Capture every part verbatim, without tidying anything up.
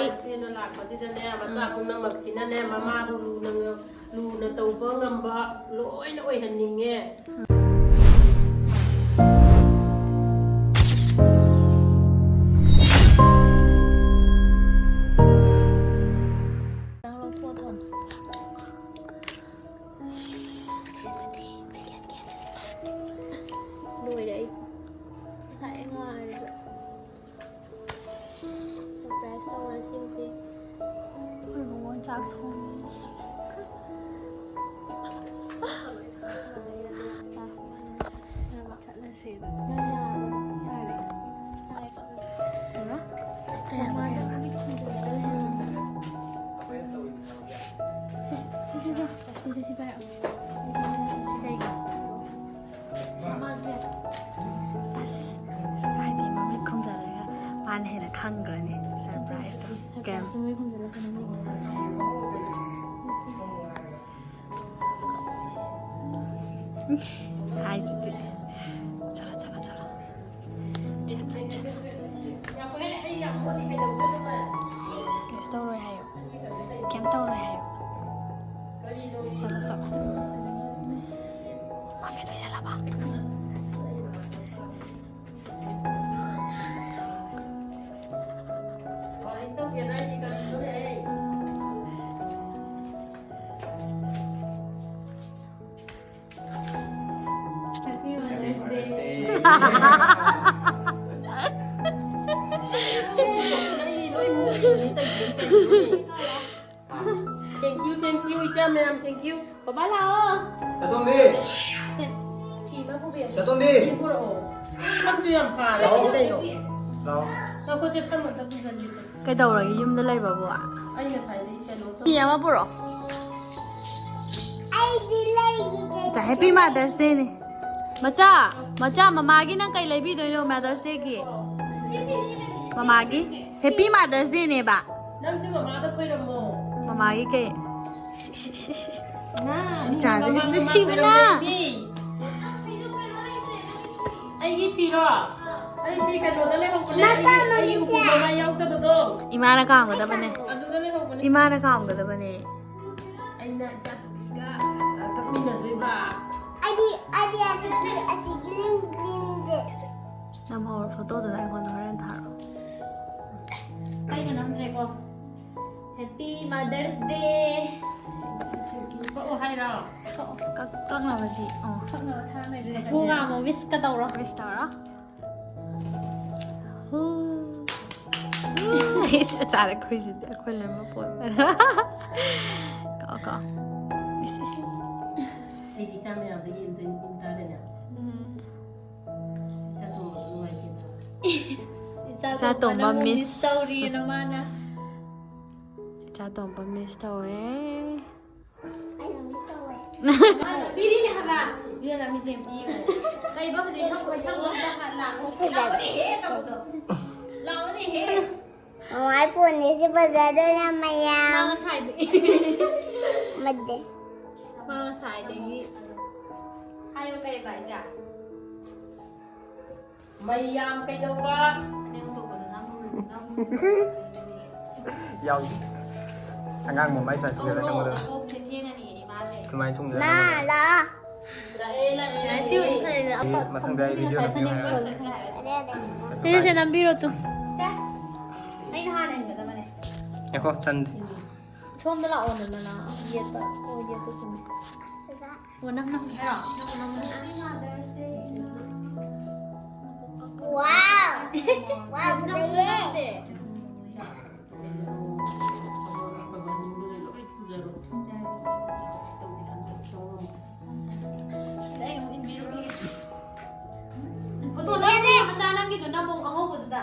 ꯏꯆꯦꯅ ꯂꯥꯛꯄꯁꯤꯗꯅꯦ, ꯃꯆꯥ ꯄꯨꯝꯅꯃꯛꯁꯤꯅꯅꯦ, ꯃꯃꯥꯕꯨ ꯂꯨꯅ ꯂꯨꯅ ꯇꯧꯕ ꯉꯝꯕ ꯂꯣꯏꯅ ꯑꯣꯏꯍꯟꯅꯤꯡꯉꯦ꯫ ꯂꯣꯏꯔꯦ ꯑꯩ꯫ ꯉꯁꯥꯏ ꯉꯥꯏꯔꯤꯕ꯫ Surprise ꯇꯧꯔꯁꯤ ꯍꯧꯖꯤꯛ꯫ ꯑꯩꯈꯣꯏ ꯕꯨꯡꯉꯣ ꯆꯥꯛ ꯊꯣꯡꯉꯤ꯫ ꯆꯠꯂꯁꯦꯕ꯫ ꯌꯥꯔꯦ꯫ ꯌꯥꯔꯦꯀꯣ? ꯀꯌꯥ, ꯀꯌꯥ? ꯁꯦ, ꯁꯤ, ꯁꯤ, ꯁꯤ, ꯁꯤ, ꯁꯤ, ꯁꯤ ꯄꯥꯏꯔꯣ꯫ ꯁꯤ ꯀꯩꯒꯤ? ꯑꯁ, ꯀꯥꯏꯗꯩ ꯃꯃꯤꯠ ꯈꯨꯝꯖꯤꯜꯂꯒ ꯃꯥꯅ ꯍꯦꯟꯅ ꯈꯪꯈ꯭ꯔꯅꯤ surprise ꯇꯣ꯫ ꯀꯌꯥꯝ ꯁꯨꯝ ꯃꯃꯤꯠ ꯈꯨꯝꯖꯤꯜꯂꯒ ꯈꯪꯅꯤꯡꯉꯤ꯫ ꯍꯥꯏꯁꯤꯗꯤ꯫ ꯆꯠꯂꯣ, ꯆꯠꯂꯣ, ꯆꯠꯂꯣ꯫ ꯆꯠꯂꯣ, ꯆꯠꯂꯣ꯫ ꯀꯩꯁꯨ ꯇꯧꯔꯣꯏ ꯍꯥꯏꯌꯣ꯫ ꯀꯩꯝ ꯇꯧꯔꯣꯏ ꯍꯥꯏꯌꯣ꯫ ꯆꯠꯂꯣ, ꯆꯠꯂꯣ꯫ ꯃꯃꯤꯠ ꯂꯣꯏꯁꯜꯂꯕ? Happy Mother's Day. Thank you, thank you, ꯏꯆꯥ ꯃꯌꯥꯝ, thank you꯫ ꯕꯕꯥ ꯂꯥꯛꯑꯣ꯫ ꯆꯥꯇꯣꯝꯕꯤ! ꯁꯦ, ꯐꯤ ꯑꯃ ꯄꯨꯕꯤꯌꯨ꯫ ꯆꯥꯇꯣꯝꯕꯤ! ꯐꯤ ꯄꯨꯔꯛꯑꯣ꯫ ꯁꯝꯁꯨ ꯌꯥꯝ ꯐꯥꯔꯦ, ꯂꯥꯛꯑꯣ꯫ ꯀꯩꯅꯣ? ꯂꯥꯛꯑꯣ꯫ ꯉꯥꯏꯈꯣ, ꯁꯦ, ꯁꯝ ꯑꯝꯇ ꯄꯨꯖꯟꯒꯦꯁꯦ꯫ ꯀꯩꯗꯧꯔꯒꯦ ꯌꯨꯝꯗ ꯂꯩꯕꯕꯨ? ꯑꯩ ꯉꯁꯥꯏꯗꯒꯤ ꯀꯩꯅꯣ ꯇꯧ- ꯐꯤ ꯑꯃ ꯄꯨꯔꯛꯑꯣ꯫ ꯑꯩꯗꯤ ꯂꯩꯒꯦ꯫ ꯆꯥ, Happy Mother's Day ꯅꯦ꯫ ꯃꯆꯥ, ꯃꯆꯥ, ꯃꯃꯥꯒꯤ ꯅꯪ ꯀꯩ ꯂꯩꯕꯤꯗꯣꯏꯅꯣ Mother's Day ꯒꯤ? ꯃꯃꯥꯒꯤ Happy Mother's Day ꯅꯦꯕ꯫ ꯅꯪꯁꯨ ꯃꯃꯥꯗ ꯈꯣꯏꯔꯝꯃꯣ꯫ ꯃꯃꯥꯒꯤ ꯀꯩ? ꯁꯤ, ꯁꯤ, ꯁꯤ, ꯁꯤ꯫ ꯃꯥ, ꯁꯤ ꯆꯥꯗꯣꯏꯅꯤ, ꯃꯃꯥ, ꯅꯨꯡꯁꯤꯕꯅ꯫ ꯃꯃꯥ ꯈꯣꯏꯔꯝꯃꯤ꯫ ꯑꯩꯒꯤ ꯐꯤꯔꯣ? ꯑꯩꯗꯤ ꯀꯩꯅꯣꯗ ꯂꯩꯍꯧꯕꯅꯦ꯫ ꯅꯠꯇꯦ, ꯑꯩ, ꯑꯩ ꯃꯃꯤꯁꯦ꯫ ꯎꯄꯨꯗ ꯃꯥ ꯌꯥꯎꯗꯕꯗꯣ꯫ ꯏꯃꯥꯅ ꯀꯥꯝꯒꯗꯕꯅꯦ꯫ ꯑꯗꯨꯗ ꯂꯩꯍꯧꯕꯅꯦ꯫ ꯏꯃꯥꯅ ꯀꯥꯝꯒꯗꯕꯅꯦ꯫ ꯑꯩꯅ ꯏꯆꯥ ꯇꯣꯝꯕꯤꯒ, ꯑ, ꯀꯞꯃꯤꯟꯅꯗꯣꯏꯕ꯫ ꯑꯩꯗꯤ, ꯑꯩꯗꯤ ꯑꯁꯤꯒꯤ, ꯑꯁꯤꯒꯤ ꯂꯤꯟ, ꯂꯤꯟꯁꯦ꯫ ꯅꯝꯍꯧꯔꯣ, ꯐꯣꯇꯣꯗꯨꯗ ꯑꯩꯉꯣꯟꯗ ꯍꯣꯔꯦꯟ ꯊꯥꯔꯛꯑꯣ꯫ ꯑꯩꯅ ꯅꯝꯗ꯭ꯔꯦꯀꯣ꯫ Happy Mother's Day꯫ ꯀꯛꯑꯣ ꯍꯥꯏꯔꯣ? ꯀꯛꯑꯣ, ꯀꯛ-, ꯀꯛꯅꯕꯗꯤ, ꯑꯣ꯫ ꯀꯛꯅꯕ ꯊꯥꯡ ꯂꯩꯖꯔꯦ꯫ ꯐꯨꯒꯥꯃꯣ, wishꯀ ꯇꯧꯔꯣ꯫ Wish ꯇꯧꯔꯣ꯫ ꯍꯨ꯫ ꯏꯁ, ꯆꯥꯔꯛꯈꯣꯏꯁꯤꯗꯤ ꯑꯩꯈꯣꯏ ꯂꯣꯏꯅꯃꯛ ꯄꯣꯠ꯫ ꯀꯛꯑꯣ, ꯀꯛꯑꯣ꯫ ꯏꯁ, ꯏꯁ꯫ ꯑꯩꯗꯤ ꯏꯆꯥ ꯃꯌꯥꯝꯗꯣ ꯌꯦꯟꯗꯣꯏꯅꯤ, ꯏꯟ ꯇꯥꯔꯦꯅꯦ꯫ ꯎꯝ꯫ ꯏꯆꯥ ꯇꯣꯝꯕ ꯅꯨꯡꯉꯥꯏꯇꯦꯗ꯫ ꯏꯆꯥ ꯏꯆꯥ ꯇꯣꯝꯕ ꯇꯣꯝꯕ ꯅꯪꯕꯨ miss꯫ Miss ꯇꯧꯔꯤꯑꯅ ꯃꯥꯅ꯫ ꯏꯆꯥ ꯇꯣꯝꯕ miss ꯇꯧꯋꯦ꯫ ꯑꯩꯅ miss ꯇꯧꯋꯦ꯫ ꯃꯥꯅ ꯄꯤꯔꯤꯅꯦ ꯍꯥꯏꯕ꯫ ꯏꯕꯦꯝꯃ, ꯃꯤꯁꯦ ꯑꯝꯇ ꯌꯦꯡꯉꯣ꯫ ꯀꯩꯕ ꯍꯧꯖꯤꯛ ꯁꯛ-, ꯁꯛ-, ꯁꯛ-, ꯂꯥꯛꯑꯣ꯫ ꯂꯥꯛꯑꯣꯅꯦꯍꯦ, ꯇꯧꯕꯗꯣ꯫ ꯂꯥꯛꯑꯣꯅꯦꯍꯦ꯫ ꯃꯃꯥꯏ ꯐꯣꯟꯅꯤ ꯁꯤ ꯐꯖꯗꯅ ꯃꯌꯥꯝ꯫ ꯃꯥ ꯉꯁꯥꯏꯗꯒꯤ꯫ ꯃꯗꯦ꯫ ꯃꯥ ꯉꯁꯥꯏꯗꯒꯤ꯫ ꯍꯥꯏꯌꯣ ꯀꯩꯕ, ꯏꯆꯥ? ꯃꯌꯥꯝ ꯀꯩꯗꯧꯕ? ꯑꯅꯦꯝ ꯇꯧꯕꯗ ꯅꯝ-, ꯅꯝ-, ꯌꯥꯎꯗꯦ꯫ ꯑꯉꯥꯡ ꯃꯃꯥꯏ ꯁꯨꯃꯥꯏꯅ ꯆꯨꯝꯗꯅ ꯀꯧꯔꯣ, ꯅꯝꯒꯗꯕꯅꯤ꯫ ꯀꯣꯛꯁꯦ ꯊꯦꯡꯉꯅꯤ, ꯏꯃꯥꯁꯦ꯫ ꯁꯨꯃꯥꯏꯅ ꯆꯨꯝꯗꯅ ꯃꯥ ꯅꯝꯒꯗꯕꯅꯤ꯫ ꯂꯥꯛꯑꯣ꯫ ꯂꯥꯛꯑꯦ, ꯂꯥꯛꯑꯦ꯫ ꯁꯤ ꯑꯣꯏꯗꯤ ꯐꯖꯩꯅꯦ꯫ ꯑꯩ ꯑꯄ-, ꯃꯊꯪꯗ ꯑꯩ ꯄꯨꯡ video ꯉꯁꯥꯏ ꯅꯝꯕꯤꯌꯨ ꯐꯅꯦꯛ ꯍꯥꯏꯔꯣ꯫ ꯀꯣꯜꯂꯦ ꯍꯥꯏꯔꯗꯤ꯫ ꯀꯩꯁꯨ ꯁꯦ, ꯁꯦ, ꯀꯥꯏꯗꯦ꯫ ꯅꯝꯕꯤꯔꯣ ꯇꯨ꯫ ꯆꯦ, ꯑꯩꯅ ꯍꯥꯟꯅ ꯏꯟꯒꯗꯕꯅꯦ꯫ ꯉꯥꯏꯈꯣ, ꯆꯟꯗꯦ꯫ ꯁꯣꯝꯗ ꯂꯥꯛꯑꯣ, ꯅꯅꯥ꯫ ꯌꯦꯠꯇ꯫ ꯑꯣ, ꯌꯦꯠꯇ ꯆꯨꯝꯃꯦ꯫ ꯑꯣ, ꯅꯪ, ꯅꯪ ꯍꯦꯔꯣ? Wow! Wow, ꯐꯖꯩꯌꯦ꯫ ꯐꯣꯇꯣ ꯅꯝꯃꯤ ꯃꯆꯥ ꯅꯪꯒꯤꯗꯣ ꯅꯝꯃꯣ ꯑꯉꯧꯕꯗꯨꯗ꯫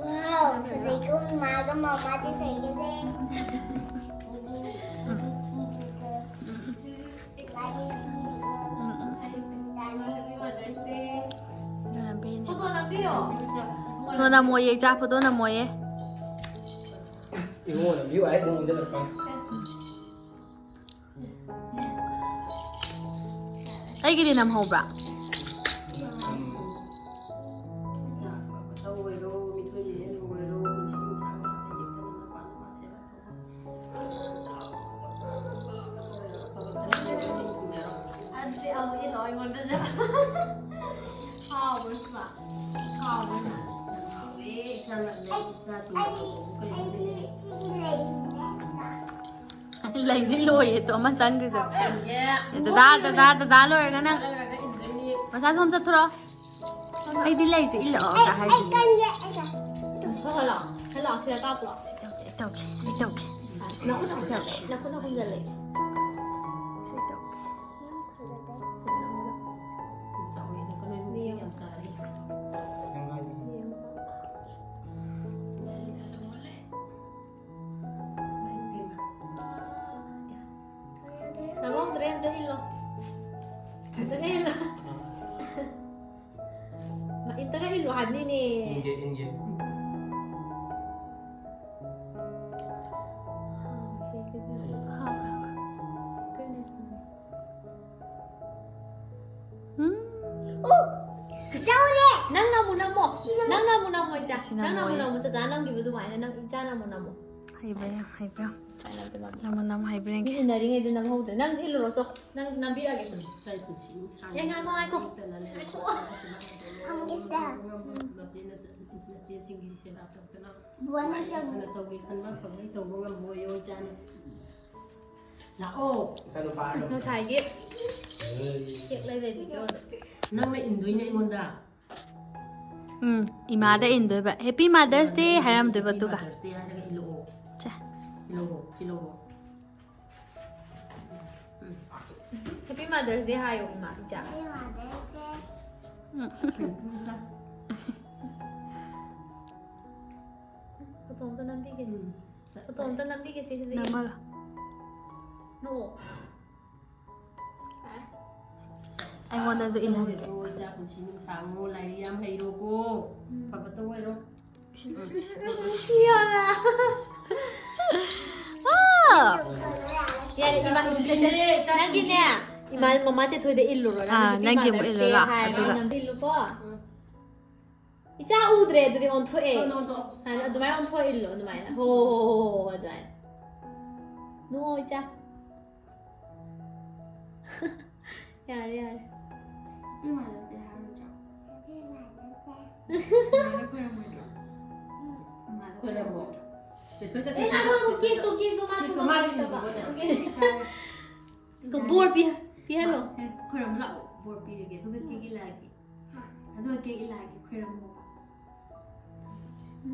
Wow, ꯐꯖꯩꯀꯣ ꯃꯥꯒ ꯃꯃꯥ ꯆꯠꯈ꯭ꯔꯒꯦꯁꯦ꯫ ꯏꯗꯤ, ꯏꯗꯤ ꯊꯤꯕꯤꯀꯣ꯫ ꯃꯥꯗꯤ ꯊꯤꯕꯤꯀꯣ꯫ ꯎꯝ, ꯎꯝ꯫ ꯆꯥꯅꯤꯡꯉꯦ꯫ ꯐꯣꯇꯣ ꯅꯝꯕꯤꯌꯣ꯫ ꯐꯣꯇꯣ ꯅꯝꯃꯣꯌꯦ, ꯏꯆꯥ, ꯐꯣꯇꯣ ꯅꯝꯃꯣꯌꯦ꯫ ꯏꯕꯨꯡꯉꯣ ꯅꯝꯕꯤꯌꯨ ꯍꯥꯏ ꯈꯣꯡ ꯆꯠꯂꯛꯄ꯫ ꯑꯩꯒꯤꯗꯤ ꯅꯝꯍꯧꯕ꯭ꯔꯥ? ꯍꯥꯎꯕ꯭ꯔꯣ ꯁꯤꯕ? ꯍꯥꯎꯕ꯭ꯔꯣ ꯁꯤꯕ? ꯌꯥꯝ ꯍꯥꯎꯋꯦ꯫ ꯏꯁꯥ ꯉꯝꯗꯦ꯫ ꯏꯁꯥ ꯇꯨꯝꯕ ꯍꯧꯕꯕꯨ ꯀꯩꯅꯣ ꯂꯩꯔꯦ꯫ ꯂꯩꯁꯦ ꯂꯣꯏꯌꯦ ꯇꯣ ꯑꯃ ꯆꯪꯈ꯭ꯔꯤꯗꯣ꯫ ꯗꯗꯥ, ꯗꯗꯥ, ꯗꯗꯥ ꯂꯣꯏꯔꯒ ꯅꯪ ꯂꯣꯏꯔꯒ ꯏꯟꯗꯣꯏꯅꯤ꯫ ꯃꯁꯥ ꯁꯣꯝ ꯆꯠꯊꯣꯔꯛꯑꯣ꯫ ꯑꯩꯗꯤ ꯂꯩꯁꯦ ꯏꯜꯂꯛꯑꯣ ꯀ ꯍꯥꯏꯁꯤꯅꯦ꯫ ꯍꯣꯏ, ꯍꯣꯏ, ꯂꯥꯛꯑꯣ꯫ ꯍꯣꯏ, ꯂꯥꯛꯑꯣ꯫ ꯁꯤꯗ ꯀꯥꯞꯄ꯭ꯔꯣ? ꯑꯩ ꯇꯧꯒꯦ, ꯑꯩ ꯇꯧꯒꯦ, ꯑꯩ ꯇꯧꯒꯦ꯫ ꯅꯈꯨꯠꯅ ꯈꯨꯝꯖꯜꯂꯦ, ꯅꯈꯨꯠꯅ ꯈꯨꯝꯖꯜꯂꯦ꯫ ꯁꯤ ꯇꯧꯒꯦ꯫ ꯌꯦꯡꯉꯣ꯫ ꯅꯝꯍꯧꯗ꯭ꯔꯦ, ꯑꯝꯇ ꯏꯜꯂꯣ꯫ ꯐꯖꯅ ꯏꯜꯂꯣ꯫ ꯏꯟꯇꯒ ꯏꯜꯂꯣ ꯍꯥꯏꯕꯅꯤꯅꯦ꯫ ꯏꯟꯒꯦ, ꯏꯟꯒꯦ꯫ ꯎꯝ꯫ ꯅꯪꯅ ꯑꯃꯨꯛ ꯅꯝꯃꯣ꯫ ꯅꯪꯅ ꯑꯃꯨꯛ ꯅꯝꯃꯣ, ꯏꯆꯥ꯫ ꯁꯤ ꯅꯪꯅ ꯑꯃꯨꯛ ꯅꯝꯃꯣꯌꯦ꯫ ꯅꯝꯃꯣ, ꯆꯆꯥ ꯅꯝꯈꯤꯕ ꯑꯗꯨꯃꯥꯏꯅ ꯅꯪ ꯏꯆꯥꯅ ꯑꯃꯨꯛ ꯅꯝꯃꯣ꯫ ꯍꯩꯕ꯭ꯔꯥ ꯌꯦꯡꯉꯣ, ꯍꯩꯕ꯭ꯔꯥ? ꯁꯨꯃꯥꯏꯅ ꯑꯝꯇ ꯅꯝꯃꯣ꯫ ꯅꯝꯃꯣ, ꯅꯝꯃꯣ, ꯍꯩꯕ꯭ꯔꯥ ꯃꯤ ꯌꯦꯡꯒꯦ꯫ ꯏꯟꯅꯔꯤꯉꯩꯗ ꯅꯝꯍꯧꯗ꯭ꯔꯦ꯫ ꯅꯪ ꯏꯜꯂꯨꯔꯣ, ꯆꯣ꯫ ꯅꯪ ꯅꯝꯕꯤꯔꯛꯑꯒꯦ꯫ ꯏꯆꯥꯏ ꯄꯨꯟꯁꯤ ꯅꯨꯡꯁꯥꯡꯅ ꯑꯦ, ꯉꯥꯏꯈꯣ, ꯉꯥꯏꯈꯣ꯫ ꯂꯦꯞꯇꯅꯅꯦ ꯉꯥꯏꯈꯣ꯫ ꯅꯆꯦ ꯅꯆ-, ꯅꯆꯦꯁꯤꯡꯒꯤ ꯁꯦꯕꯥ ꯇꯧꯗꯅ ꯕꯕꯥꯅ ꯅꯨꯡꯉꯥꯏ ꯌꯥꯏꯐꯅ ꯆꯪꯉꯣ꯫ ꯇꯧꯒꯦ ꯈꯟꯕ ꯐꯪꯉꯩ ꯇꯧꯕ ꯉꯝꯃꯣꯏꯌꯣ ꯏꯆꯥꯅ꯫ ꯂꯥꯛꯑꯣ꯫ ꯏꯆꯥꯅꯨꯄꯥ ꯍꯥꯏꯔꯣ꯫ ꯉꯁꯥꯏꯒꯤ ꯀꯦꯛ ꯂꯩꯕꯩ ꯚꯤꯗꯤꯑꯣꯗꯣ꯫ ꯅꯪꯅ ꯏꯟꯗꯣꯏꯅꯦ ꯑꯩꯉꯣꯟꯗ꯫ ꯎꯝ, ꯏꯃꯥꯗ ꯏꯟꯗꯣꯏꯕ꯫ Happy Mother's Day ꯍꯥꯏꯔꯝꯗꯣꯏꯕ ꯑꯗꯨꯒ꯫ Mother's Day ꯍꯥꯏꯔꯒ ꯏꯜꯂꯛꯑꯣ꯫ ꯁꯦ꯫ ꯏꯜꯂꯛꯑꯣ, ꯁꯤ ꯂꯧꯔꯣ꯫ ꯎꯝ꯫ Happy Mother's Day ꯍꯥꯏꯌꯣ, ꯏꯃꯥ, ꯏꯆꯥ꯫ Happy Mother's Day꯫ ꯎꯝ꯫ ꯐꯣꯇꯣ ꯑꯝꯇ ꯅꯝꯕꯤꯒꯦꯁꯦ꯫ ꯎꯝ꯫ ꯐꯣꯇꯣ ꯑꯝꯇ ꯅꯝꯕꯤꯒꯦꯁꯦ, ꯁꯤꯗ ꯌꯦꯡꯉꯣ꯫ ꯅꯝꯃꯒ꯫ ꯅꯣꯛꯑꯣ꯫ ꯑꯩꯉꯣꯟꯗꯁꯨ ꯏꯜꯍꯟꯒꯦ꯫ ꯏꯆꯥ ꯄꯨꯟꯁꯤ ꯅꯨꯡꯁꯥꯡꯉꯣ, ꯂꯥꯏꯔꯤꯛ ꯌꯥꯝ ꯍꯩꯔꯣꯀꯣ꯫ ꯎꯝ꯫ ꯐꯕꯇ ꯑꯣꯏꯔꯣ꯫ ꯏꯁ, ꯏꯁ, ꯏꯁ, ꯏꯁ, ꯏꯁ, ꯌꯥꯔꯦ꯫ ꯑꯥ! ꯌꯥꯔꯦ, ꯏꯃꯥ, ꯅꯪꯒꯤꯅꯦ, ꯏꯃꯥ, ꯃꯃꯥ ꯆꯦꯊꯣꯏꯗ ꯏꯜꯂꯨꯔꯣ, ꯅꯪ ꯑꯥ, Happy ꯅꯪꯒꯤ ꯑꯃꯨꯛ Mother's Day ꯏꯜꯂꯨꯔꯣ, ꯍꯥꯏꯔꯒ ꯑꯗꯨꯒ꯫ ꯅꯪ ꯏꯜꯂꯨꯀꯣ꯫ ꯎꯝ꯫ ꯏꯆꯥ ꯎꯗ꯭ꯔꯦ, ꯑꯗꯨꯗꯤ ꯑꯣꯟꯊꯣꯛꯑꯦ꯫ ꯑꯣꯟꯊꯣꯛꯑꯣ, ꯑꯣꯟꯊꯣꯛꯑꯣ꯫ ꯑꯗꯨꯃꯥꯏꯅ ꯑꯣꯟꯊꯣꯛꯑ ꯏꯜꯂꯣ, ꯑꯗꯨꯃꯥꯏꯅ꯫ ꯍꯣ, ꯍꯣ, ꯍꯣ, ꯍꯣ, ꯍꯣ, ꯑꯗꯨꯃꯥꯏꯅ꯫ ꯅꯣꯛꯑꯣ, ꯏꯆꯥ꯫ ꯌꯥꯔꯦ, ꯌꯥꯔꯦ꯫ Happy Mother's Day ꯍꯥꯏꯔꯣꯏꯗ꯭ꯔꯣ? Happy Mother's Day. ꯃꯃꯥꯗ ꯈꯣꯏꯔꯝꯃꯣꯏꯗ꯭ꯔꯣ? ꯃꯃꯥꯗ ꯈꯣꯏꯔꯝꯃꯣ꯫ ꯈꯣꯏꯔꯝꯃꯣꯏꯗ꯭ꯔꯣ? ꯆꯦꯊꯣꯏꯗ ꯑꯦ, ꯆꯦꯊꯣꯏꯗ ꯃꯥꯗꯣ ꯆꯦꯊꯣꯏꯗ꯫ ꯀꯦꯛꯇꯣ, ꯀꯦꯛꯇꯣ ꯃꯥ ꯀꯦꯛꯇꯣ ꯊꯝꯃꯝꯃꯣꯏꯗꯕ꯫ ꯃꯥꯁꯨ ꯏꯜꯂꯨꯕꯅꯦ꯫ ꯀꯦꯛ ꯆꯥꯔꯦ꯫ ꯕꯣꯔ ꯄꯤ-, ꯄꯤꯍꯜꯂꯣ꯫ ꯃꯥ, ꯑꯦ, ꯈꯣꯏꯔꯝꯃꯨ ꯂꯥꯛꯑꯣ, ꯕꯣꯔ ꯄꯤꯔꯒꯦ꯫ ꯑꯗꯨꯒ ꯀꯦꯛ ꯏꯜꯂꯛꯑꯒꯦ꯫ ꯑꯗꯨꯒ ꯀꯦꯛ ꯏꯜꯂꯛꯑꯒꯦ, ꯈꯣꯏꯔꯝꯃꯣꯕ꯫ ꯎꯝ,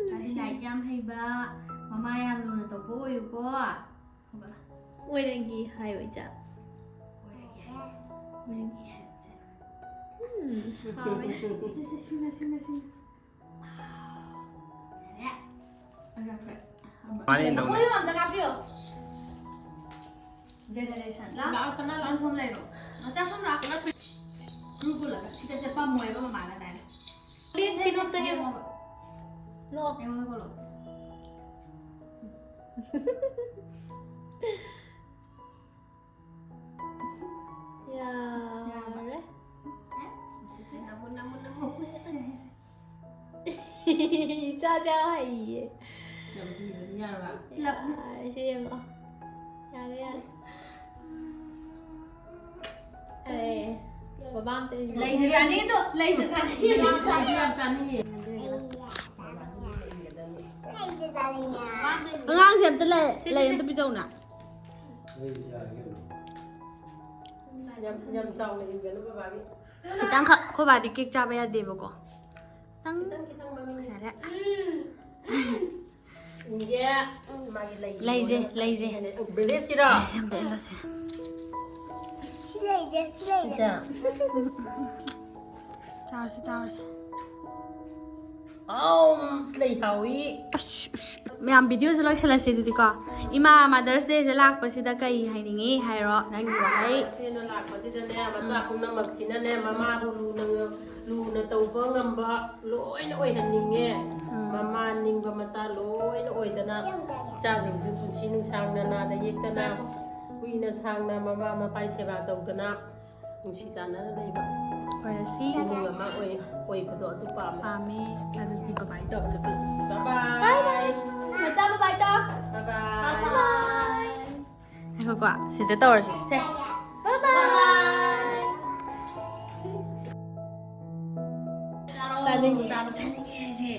ꯈ꯭ꯋꯥꯏꯗꯒꯤ ꯅꯨꯡꯁꯤ꯫ ꯂꯥꯏꯔꯤꯛ ꯌꯥꯝ ꯍꯩꯕ, ꯃꯃꯥ ꯌꯥꯝ ꯂꯨꯅ ꯇꯧꯕ ꯑꯣꯏꯌꯨꯀꯣ꯫ ꯍꯧꯒꯠꯂꯣ꯫ ꯑꯣꯏꯔꯒꯦ ꯍꯥꯏꯌꯣ, ꯏꯆꯥ꯫ ꯑꯣꯏꯔꯒꯦ ꯍꯥꯏꯌꯣ꯫ ꯑꯣꯏꯔꯒꯦ ꯍꯥꯏꯌꯣ, ꯁꯦ꯫ ꯎꯝ, ꯍꯥꯎꯔꯦ꯫ ꯁꯦ, ꯁꯦ, ꯁꯤꯅ, ꯁꯤꯅ, ꯁꯤꯅ꯫ ꯌꯥꯔꯦ꯫ ꯃꯥꯅꯦ, ꯇꯧꯅꯦ꯫ ꯑꯩꯈꯣꯏ ꯑꯝꯇ ꯀꯥꯞꯄꯤꯌꯣ꯫ Generation꯫ ꯂꯥꯛꯑꯣ, ꯂꯥꯛꯑꯣ, ꯁꯅꯥ, ꯂꯥꯛꯑꯣ꯫ ꯅꯪ ꯁꯣꯝ ꯂꯩꯔꯣ꯫ ꯃꯆꯥ ꯁꯣꯝ ꯂꯥꯛꯑꯣ꯫ ꯒ꯭ꯔꯨꯞ ꯄꯨꯜꯂꯒ꯫ ꯁꯤꯗ ꯆꯠꯄꯝꯃꯣꯏꯕ ꯃꯃꯥꯅ ꯗꯥꯏꯅ꯫ ꯂꯦꯟ ꯁꯦ, ꯁꯦ, ꯀꯩꯅꯣꯝꯇ ꯍꯦꯛ꯫ ꯌꯦꯡꯉꯣꯕ꯫ ꯅꯣ꯫ ꯑꯩꯉꯣꯟꯗ ꯀꯣꯜꯂꯣ꯫ ꯌꯥꯔꯦ꯫ ꯅꯃꯨ, ꯅꯃꯨ, ꯅꯃꯨ꯫ ꯏꯆꯥ ꯆꯥ ꯍꯩꯌꯦ꯫ ꯌꯥꯝ ꯍꯩꯕꯅꯤ, ꯌꯥꯔꯕ? ꯂꯞ꯫ ꯌꯥꯔꯦ, ꯁꯤ ꯌꯦꯡꯉꯣ꯫ ꯌꯥꯔꯦ, ꯌꯥꯔꯦ꯫ ꯑꯦ, ꯕꯕꯥ ꯑꯝꯇ ꯏꯜꯂꯣ꯫ ꯂꯩꯁꯦ ꯆꯥꯅꯤꯡꯉꯤꯗꯣ, ꯂꯩꯁꯦ ꯆꯥꯅꯤꯡꯉꯤ꯫ ꯌꯥꯝ ꯆꯥꯅꯤꯡꯉꯤ, ꯌꯥꯝ ꯆꯥꯅꯤꯡꯉꯤ꯫ ꯑꯉꯥꯡꯁꯦ ꯑꯝꯇ ꯂꯩ, ꯁꯦ, ꯁꯦ, ꯂꯩ ꯁꯦ꯫ ꯑꯝꯇ ꯄꯤꯖꯧꯅ꯫ ꯌꯥꯝ, ꯌꯥꯝ ꯆꯥꯎꯅ ꯏꯟꯒꯅꯨ ꯕꯕꯥꯒꯤ꯫ ꯈꯤꯇꯪꯈꯛ, ꯑꯩꯈꯣꯏ ꯕꯥꯗꯤ ꯀꯦꯛ ꯆꯥꯕ ꯌꯥꯗꯦꯕꯀꯣ꯫ ꯈꯤꯇꯪ꯫ ꯈꯤꯇꯪ, ꯈꯤꯇꯪ ꯃꯃꯤꯡ꯫ ꯌꯥꯔꯦ꯫ ꯏꯟꯒꯦ꯫ ꯑꯁ, ꯃꯥꯒꯤ ꯂꯩ ꯂꯩꯁꯦ, ꯌꯣꯜꯂꯒ ꯂꯩꯁꯦ꯫ ꯆꯠꯁꯦ꯫ ꯕ꯭ꯔꯦꯁꯂꯦꯠꯁꯤꯔꯣ? ꯂꯩꯁꯦ ꯑꯝꯇ ꯏꯜꯂꯁꯦ꯫ ꯁꯤ ꯂꯩꯁꯦ, ꯁꯤ ꯂꯩꯁꯦ꯫ ꯁꯤꯁꯦ꯫ ꯆꯥꯔꯁꯤ, ꯆꯥꯔꯁꯤ꯫ ꯑꯥꯎ, ꯑꯁ, ꯂꯩ ꯍꯥꯎꯏ꯫ ꯑꯁ, ꯑꯁ, ꯃꯌꯥꯝ, ꯚꯤꯗꯤꯑꯣꯁꯦ ꯂꯣꯏꯁꯤꯜꯂꯁꯦ ꯑꯗꯨꯗꯤꯀꯣ꯫ ꯏꯃꯥ Mother's Dayꯁꯦ ꯂꯥꯛꯄꯁꯤꯗ ꯀꯔꯤ ꯍꯥꯏꯅꯤꯡꯉꯤ ꯍꯥꯏꯔꯣ, ꯅꯪꯒꯤ ꯋꯥꯍꯩ? ꯁꯤꯅ ꯂꯥꯛꯄꯁꯤꯗꯅꯦ, ꯃꯆꯥ ꯎꯝ꯫ ꯄꯨꯝꯅꯃꯛꯁꯤꯅꯅꯦ, ꯃꯃꯥꯕꯨ ꯂꯨꯅ, ꯂꯨꯅ ꯇꯧꯕ ꯉꯝꯕ ꯂꯣꯏꯅ ꯑꯣꯏꯍꯟꯅꯤꯡꯉꯦ꯫ ꯎꯝ꯫ ꯃꯃꯥ ꯅꯤꯡꯕ ꯃꯆꯥ ꯂꯣꯏꯅ ꯑꯣꯏꯗꯅ, ꯏꯆꯥꯁꯤꯡꯁꯨ ꯄꯨꯟꯁꯤ ꯅꯨꯡꯁꯥꯡꯅ ꯅꯥꯗ ꯌꯦꯛꯇꯅ, ꯀꯨꯏꯅ ꯁꯥꯡꯅ ꯃꯃꯥ ꯃꯄꯥꯒꯤ ꯁꯦꯕꯥ ꯇꯧꯗꯅ, ꯅꯨꯡꯁꯤ ꯆꯥꯟꯅꯅ ꯂꯩꯕ ꯑꯣꯏꯔꯁꯤ꯫ ꯏꯃꯨꯡ ꯑꯃ ꯑꯣꯏ-, ꯑꯣꯏꯕꯗꯣ ꯑꯗꯨ ꯄꯥꯝꯃꯦ꯫ ꯄꯥꯝꯃꯦ꯫ ꯑꯗꯨꯗꯤ bye bye ꯇꯧꯔꯁꯤ꯫ Bye bye꯫ Bye bye꯫ ꯃꯆꯥ bye bye ꯇꯧ꯫ Bye bye꯫ Bye bye꯫ ꯉꯥꯏꯈꯣꯀꯣ, ꯁꯤꯗ ꯇꯧꯔꯁꯤ꯫ ꯁꯦ꯫ Bye bye꯫ Bye bye꯫ ꯆꯥꯅꯤꯡꯉꯤ꯫ ꯆꯥꯅꯤꯡꯉꯦ ꯍꯥꯏꯁꯦ꯫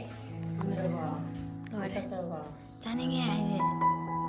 ꯂꯣꯏꯔꯦ꯫ ꯆꯥꯅꯤꯡꯉꯦ ꯍꯥꯏꯁꯦ꯫